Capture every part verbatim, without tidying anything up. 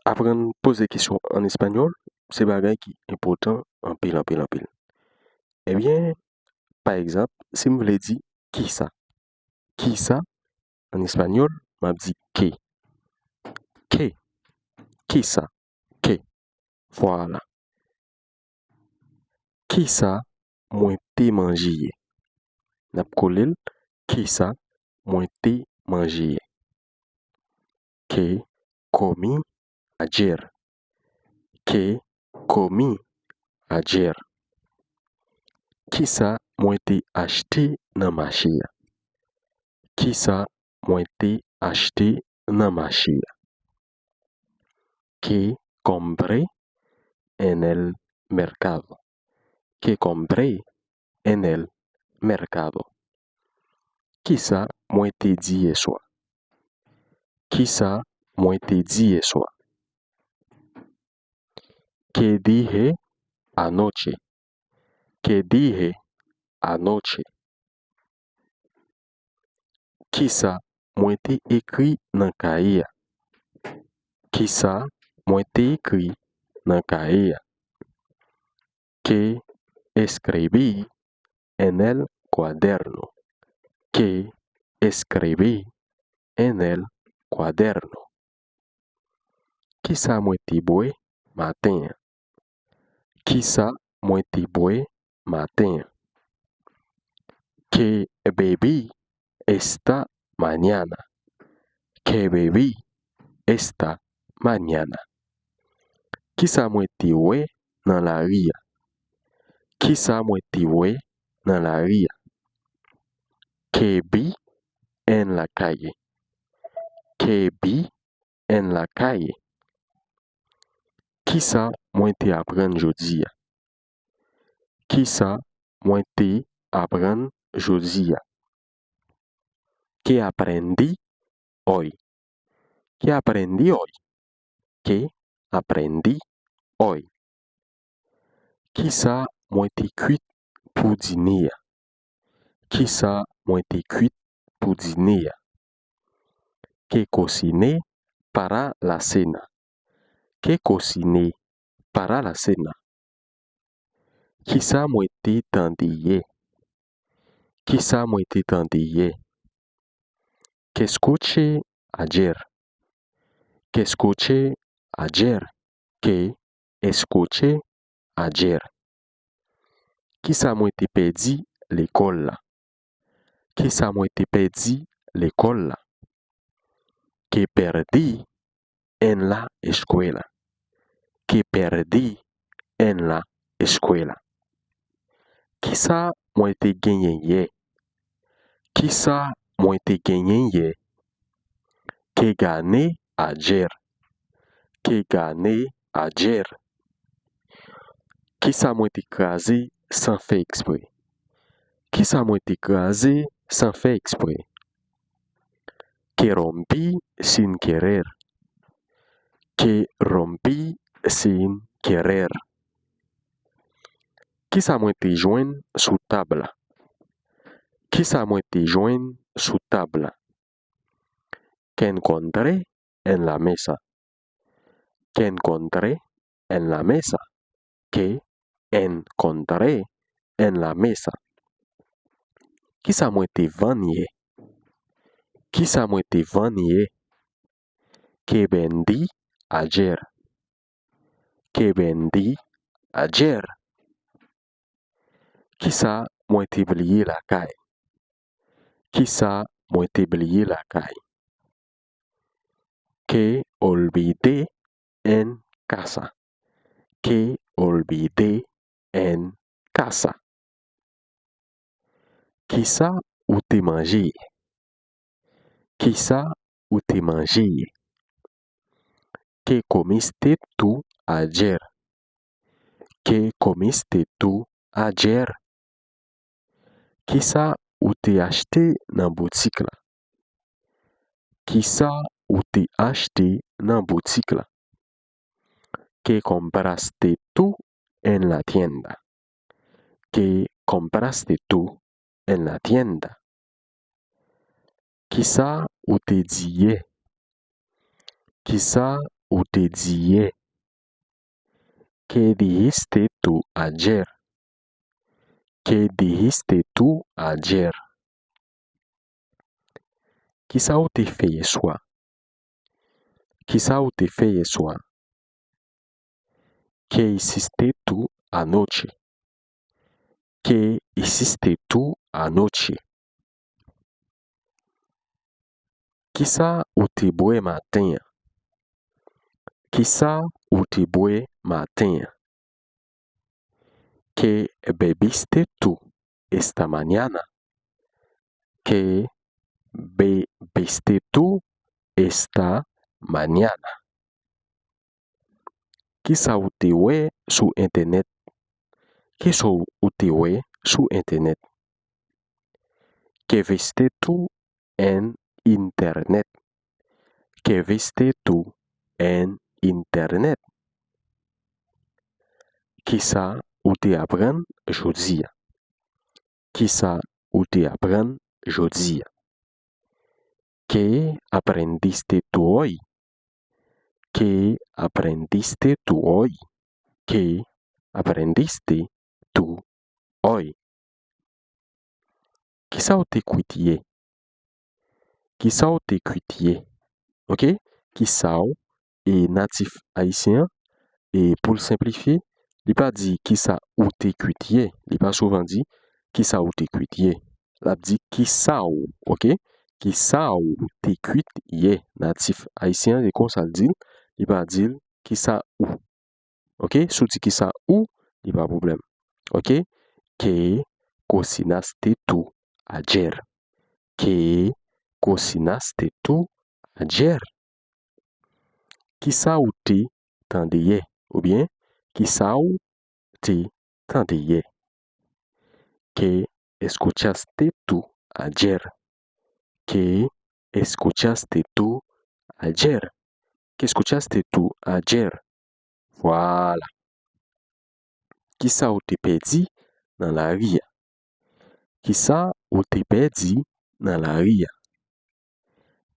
aprann poze kesyon an espanyòl, se bagay ki enpòtan anpil, anpil, anpil. Ebyen, pa egzanp, si m vle di kisa, kisa, an espanyòl, m ap di qué. Qué. Kisa. Qué. Vwala. Kisa mwen te manje yè? N ap kole l. Kisa mwen te manje yè? ¿Qué comí ayer? ¿Qué comí ayer? Kisa mwen te achte nan mache a? Kisa mwen te achte nan mache a? ¿Qué compré en el mercado? ¿Qué compré en el mercado? Kisa mwen te di yè swa? Kisa mwen te di yè swa? ¿Qué dije anoche? ¿Qué dije anoche? Kisa mwen te ekri nan kaye a? Kisa mwen te ekri nan kaye a? ¿Qué escribí en el cuaderno? ¿Qué escribí en el cuaderno? Kisa mwen te bwè maten an? Kisa mwen te bwè maten an? ¿Qué bebí esta mañana? ¿Qué bebí esta mañana? Kisa mwen te wè nan lari a? Kisa mwen te wè nan lari a? ¿Qué vi en la calle? ¿Qué vi en la calle? Kisa mwen te aprann jodi a? Kisa mwen te aprann jodi a? ¿Qué aprendí hoy? ¿Qué aprendí hoy? ¿Qué aprendí hoy? Kisa mwen te kwit pou dine a? Kisa mwen te kwit pou dine a? ¿Qué cociné para la cena? ¿Qué cociné para la cena? Kisa mwen te tande yè? Kisa mwen te tande yè? ¿Qué escuché ayer? ¿Qué escuché ayer? ¿Qué escuché ayer? Kisa mwen te pèdi lekòl la? Kisa mwen te pèdi lekòl la? ¿Qué perdí en la escuela? ¿Qué perdí en la escuela? Kisa mwen te genyen yè? Kisa mwen te genyen yè? ¿Qué gané ayer? ¿Qué gané ayer? Kisa mwen te kraze san fè eksprè? Kisa mwen te kraze san fè eksprè? ¿Qué rompí sin querer? ¿Qué rompí sin querer? Kisa mwen te jwenn sou tab la? Kisa mwen te jwenn sou tab la? ¿Qué encontré en la mesa? ¿Qué encontré en la mesa? ¿Qué encontré en la mesa? Kisa mwen te vann yè? Kisa mwen te vann yè? ¿Qué vendí ayer? ¿Qué vendí ayer? Kisa mwen te bliye lakay? Kisa mwen te bliye lakay? ¿Qué olvidé en casa? ¿Qué olvidé en casa? Kisa ou te manje yè? Kisa ou te manje yè? ¿Qué comiste tú ayer? ¿Qué comiste tú ayer? Kisa ou te achte nan boutik la? Kisa ou te achte nan boutik la? ¿Qué compraste tú en la tienda? ¿Qué compraste tú en la tienda? Kisa ou te di yè? Kisa ou te di yè? ¿Qué dijiste tú ayer? ¿Qué dijiste tú ayer? Kisa ou te fè yè swa? Kisa ou te fè yè swa? ¿Qué hiciste tú anoche? ¿Qué hiciste tú anoche? Kisa ou te bwè maten an? Kisa ou te bwè maten an? ¿Qué bebiste tú esta mañana? ¿Qué bebiste tú esta mañana? Kisa ou te wè sou entènèt? Kisa ou te wè sou entènèt? ¿Qué viste tú en internet? ¿Qué viste tú en internet? Kisa ou te aprann jodi a? Kisa ou te aprann jodi a? ¿Qué aprendiste tú hoy? ¿Qué aprendiste tú hoy? ¿Qué aprendiste tú hoy? Kisa ou te kwit yè? Kisa ou te kwit yè? Oke? Kisa ou, e natif ayisyen an, e pou l senplifye, li pa di kisa ou te kwit yè. Li pa souvan di kisa ou te kwit yè. L ap di kisa ou, oke? Kisa ou te kwit yè. Natif ayisyen an, se konsa l di l. Li pa di l kisa ou. Oke? Si w di kisa ou, li pa pwoblèm. Oke? ¿Qué cocinaste tú ayer? ¿Qué cocinaste tú ayer? Kisa ou te tande yè? Oubyen, kisa ou te tande yè? ¿Qué escuchaste tú ayer? ¿Qué escuchaste tú ayer? ¿Qué escuchaste tú ayer? Vwala. Kisa ou te pèdi nan lari a? Kisa ou te pèdi nan lari a?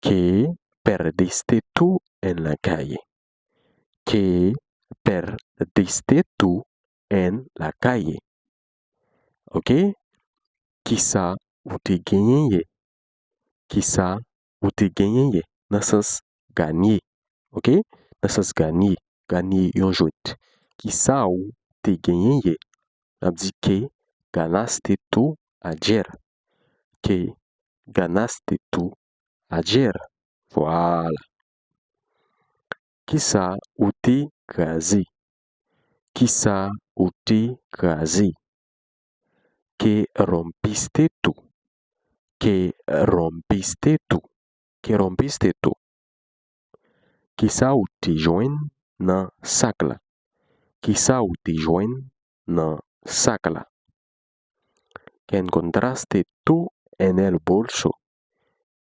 ¿Qué perdiste tú en la calle? ¿Qué perdiste tú en la calle? Oke? Kisa ou te genyen yè? Kisa ou te genyen yè? Nan sans ganye. Oke? Nan sans ganye. Ganye yon jwèt. Kisa ou te genyen yè? N ap di ¿qué ganaste tú ayer? ¿Qué ganaste tú ayer? Vwala. Kisa ou te kraze? Kisa ou te kraze? ¿Qué rompiste tú? ¿Qué rompiste tú? ¿Qué rompiste tú? Kisa ou te jwenn nan sak la? Kisa ou te jwenn nan sak la? ¿Qué encontraste tú en el bolso?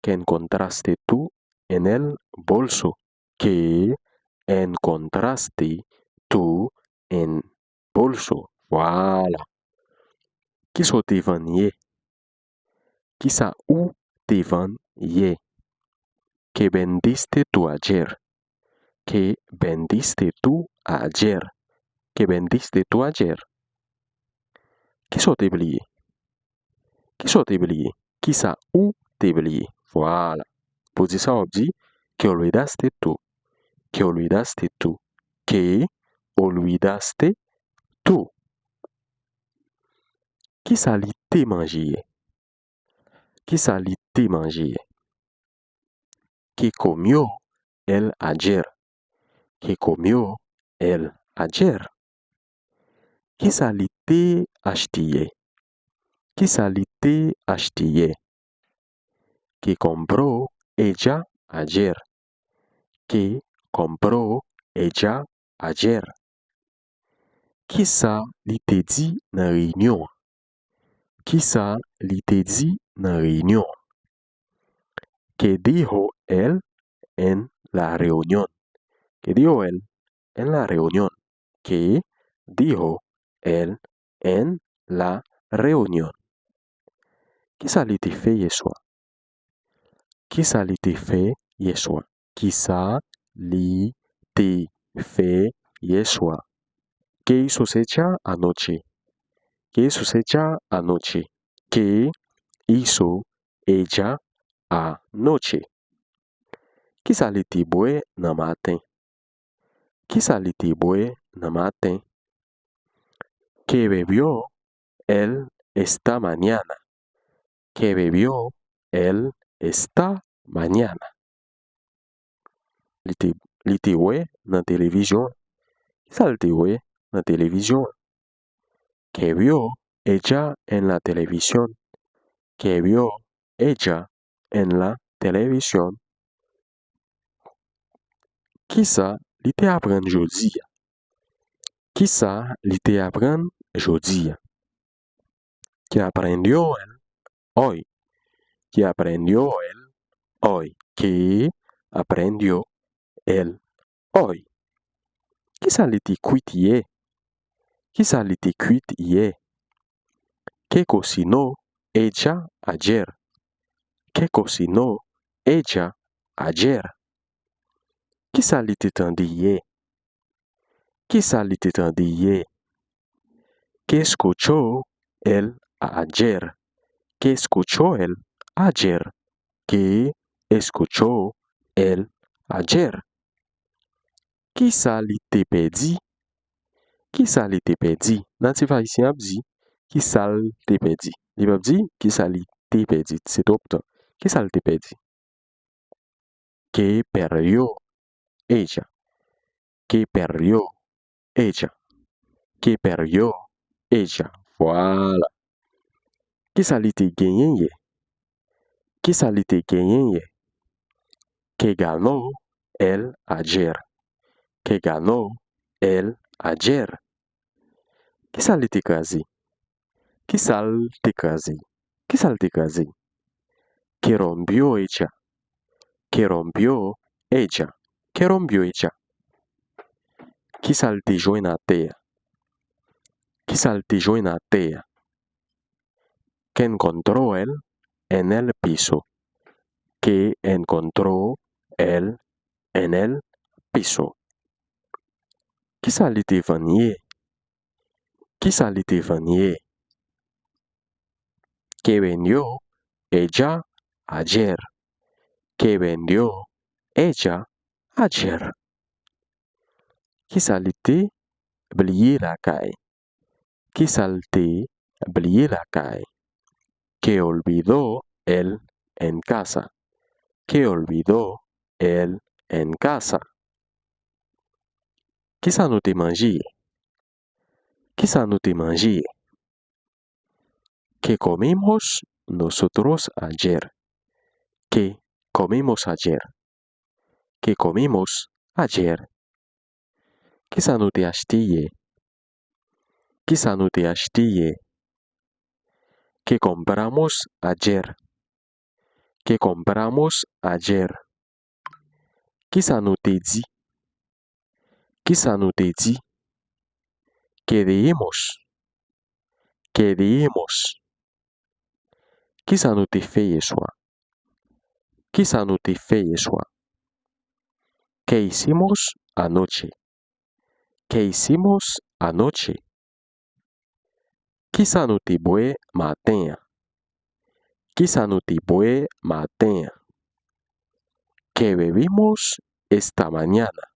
¿Qué encontraste tú en el bolso? ¿Qué encontraste tú en bolso? Vwala. Kisa w te vann yè? Kisa ou te vann yè? ¿Qué vendiste tú ayer? ¿Qué vendiste tú ayer? ¿Qué vendiste tú ayer? Kisa w te bliye? Kisa w te bliye? Kisa ou te bliye? Vwala. Pou di sa, w ap di, ¿qué olvidaste tú? ¿Qué olvidaste tú? ¿Qué olvidaste tú? Kisa li te manje yè? Kisa li te manje yè? ¿Qué comió él ayer? ¿Qué comió él ayer? Kisa li te achte yè? Kisa li te achte yè? ¿Qué compró ella ayer? ¿Qué compró ella ayer? Kisa li te di nan reyinyon an? Kisa li te di nan reyinyon an? ¿Qué dijo él en la reunión? ¿Qué dijo él en la reunión? ¿Qué dijo él en la reunión? Kisa li te fè yè swa? Kisa li te fè yè swa? Kisa li te fè yè swa? ¿Qué hizo Secha anoche? ¿Qué hizo Secha anoche? ¿Qué hizo ella anoche? Kisa li te bwè nan maten? Kisa li te bwè nan maten? ¿Qué bebió él esta mañana? ¿Qué bebió él esta mañana? Li te, li te wè nan televizyon. Kisa li te wè nan televizyon? ¿Qué vio ella en la televisión? ¿Qué vio ella en la televisión? Kisa li te aprann jodi a? Kisa li te aprann jodi a? ¿Qué aprendió él hoy? ¿Qué aprendió él hoy? ¿Qué aprendió él hoy? Kisa li te kwit yè? Kisa li te kwit yè? ¿Qué cocinó ella ayer? ¿Qué cocinó ella ayer? Kisa li te tande yè? Kisa li te tande yè? ¿Qué escuchó él ayer? ¿Qué escuchó él ayer? ¿Qué escuchó él ayer? Kisa li te pèdi? Kisa li te pèdi? Natif ayisyen ap di, kisa l te pèdi. Li p ap di, kisa li te pèdi. Se twòp tan. Kisa l te pèdi? ¿Qué perdió ella? ¿Qué perdió ella? ¿Qué perdió ella? Vwala. Kisa li te genyen yè? Kisa li te genyen yè? ¿Qué ganó él ayer? ¿Qué ganó él ayer? Kisa li te kraze? Kisa l te kraze? Kisa l te kraze? ¿Qué rompió ella? ¿Qué rompió ella? ¿Qué rompió ella? Kisa l te jwenn atè a? Kisa l te jwenn atè a? ¿Qué encontró él en el piso? ¿Qué encontró él en el piso? Kisa li te vann yè? Kisa li te vann yè? ¿Qué vendió ella ayer? ¿Qué vendió ella ayer? Kisa li te bliye lakay? Kisa l te bliye lakay? ¿Qué olvidó él en casa? ¿Qué olvidó él en casa? Kisa nou te manje yè? Kisa nou te manje yè? ¿Qué comimos nosotros ayer? ¿Qué comimos ayer? ¿Qué comimos ayer? Kisa nou te achte yè? Kisa nou te achte yè? ¿Qué compramos ayer? ¿Qué compramos ayer? Kisa nou te di? Kisa nou te di? ¿Qué dijimos? ¿Qué dijimos? Kisa nou te fè yè swa? Kisa nou te fè yè swa? ¿Qué hicimos anoche? ¿Qué hicimos anoche? Kisa nou te bwè maten an? Kisa nou te bwè maten an? ¿Qué bebimos esta mañana?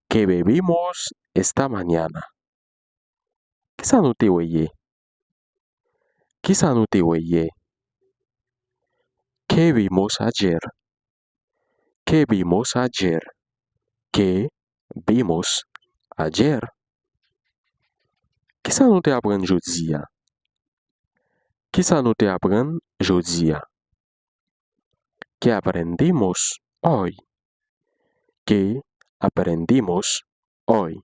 ¿Qué bebimos esta mañana? Kisa nou te wè yè? Kisa nou te wè yè? ¿Qué vimos ayer? ¿Qué vimos ayer? ¿Qué vimos ayer? Kisa nou te aprann jodi a? Kisa nou te aprann jodi a? ¿Qué aprendimos hoy? ¿Qué aprendimos hoy?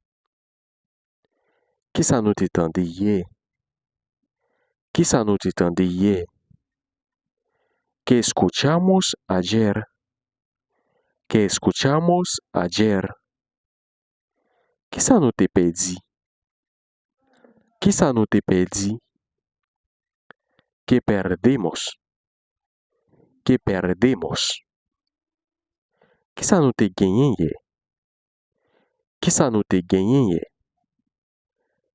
Kisa nou te tande yè? Kisa nou te tande yè? ¿Qué escuchamos ayer? ¿Qué escuchamos ayer? Kisa nou te pèdi? Kisa nou te pèdi? ¿Qué perdimos? ¿Qué perdimos? Kisa nou te genyen yè? Kisa nou te genyen yè?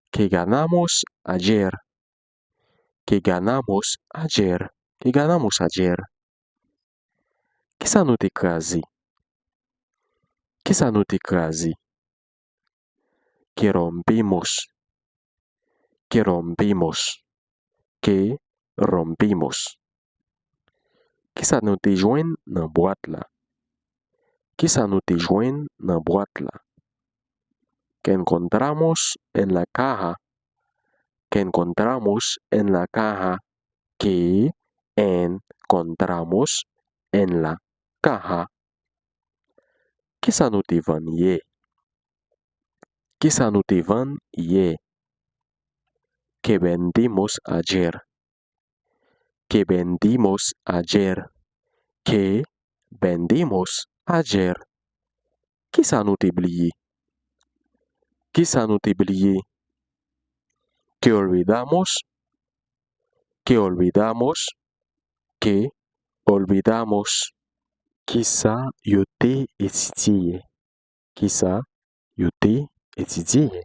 ¿Qué ganamos ayer? ¿Qué ganamos ayer? ¿Qué ganamos ayer? Kisa nou te kraze? Kisa nou te kraze? ¿Qué rompimos? ¿Qué rompimos? ¿Qué rompimos? Kisa nou te jwenn nan bwat la? Kisa nou te jwenn nan bwat la? ¿Qué encontramos en la caja? ¿Qué encontramos en la caja? ¿Qué encontramos en la caja? Kisa nou te vann yè? Kisa nou te vann yè? ¿Qué vendimos ayer? ¿Qué vendimos ayer? ¿Qué vendimos ayer? Kisa nou te bliye? Kisa nou te bliye? ¿Qué olvidamos? ¿Qué olvidamos? ¿Qué olvidamos? Kisa yo te etidye yè? Kisa yo te etidye yè?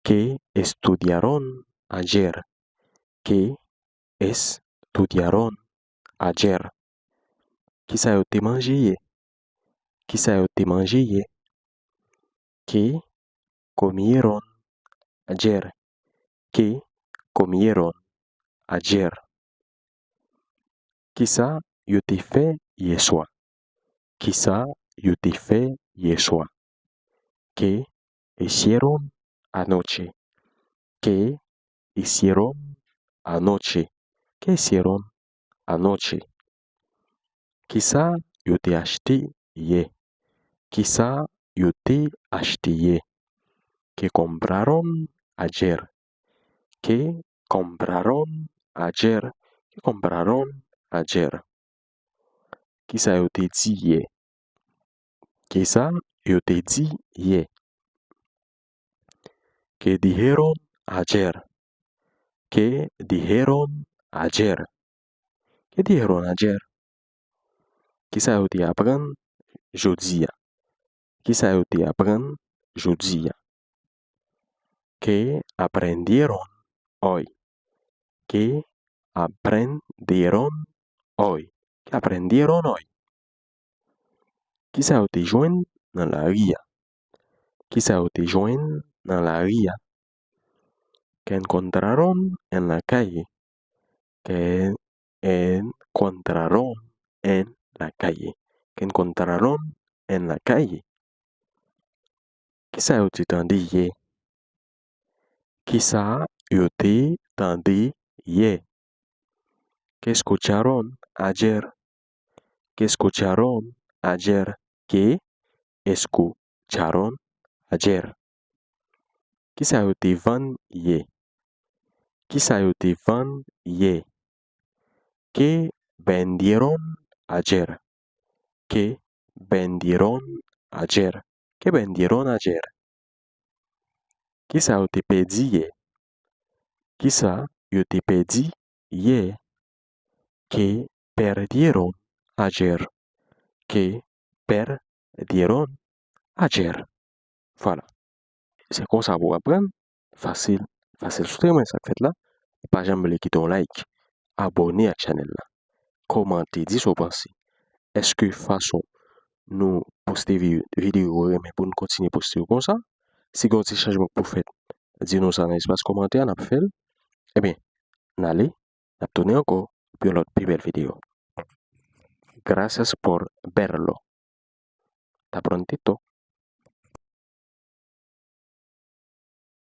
¿Qué estudiaron ayer? ¿Qué estudiaron ayer? Kisa yo te manje yè? Kisa yo te manje yè? ¿Qué comieron ayer? ¿Qué comieron ayer? Kisa yo te fè yè swa? Kisa yo te fè yè swa? ¿Qué hicieron anoche? ¿Qué hicieron anoche? ¿Qué hicieron anoche? Kisa yo te achte yè? Kisa yo te achte yè? ¿Qué compraron ayer? ¿Qué compraron ayer? ¿Qué compraron ayer? Kisa yo te di yè? Kisa yo te di yè? ¿Qué dijeron ayer? ¿Qué dijeron ayer? ¿Qué dijeron ayer? Kisa yo te aprann jodi a? Kisa yo te aprann jodi a? ¿Qué aprendieron hoy? ¿Qué aprendieron hoy? ¿Qué aprendieron hoy? Kisa yo te jwenn nan lari a? Kisa yo te jwenn nan lari a? ¿Qué encontraron en la calle? ¿Qué encontraron en la calle? ¿Qué encontraron en la calle? Kisa yo te tande yè? Kisa yo te tande yè? ¿Qué escucharon ayer? ¿Qué escucharon ayer? ¿Qué escucharon ayer? Kisa yo te vann yè? Kisa yo te vann yè? ¿Qué vendieron ayer? ¿Qué vendieron ayer? ¿Qué vendieron ayer? Kisa yo te pèdi yè? Kisa yo te pèdi yè? ¿Qué perdieron ayer? ¿Qué perdieron ayer? Vwala. Se konsa pou w aprann. Fasil, fasil sou teren sa k fèt la. Pa janm bliye kite yon like, abòne ak chanèl la, kòmante, di sa w panse. Èske fason nou poste vi-, videyo ou renmen pou n kontinye poste yo konsa? Si gen yon ti chanjman k pou fèt, di nou sa nan espas kòmantè a, n ap fè l. Ebyen, n ale, n ap tounen ankò pou yon lòt pi bèl videyo. Gracias por verlo. Tan pronto.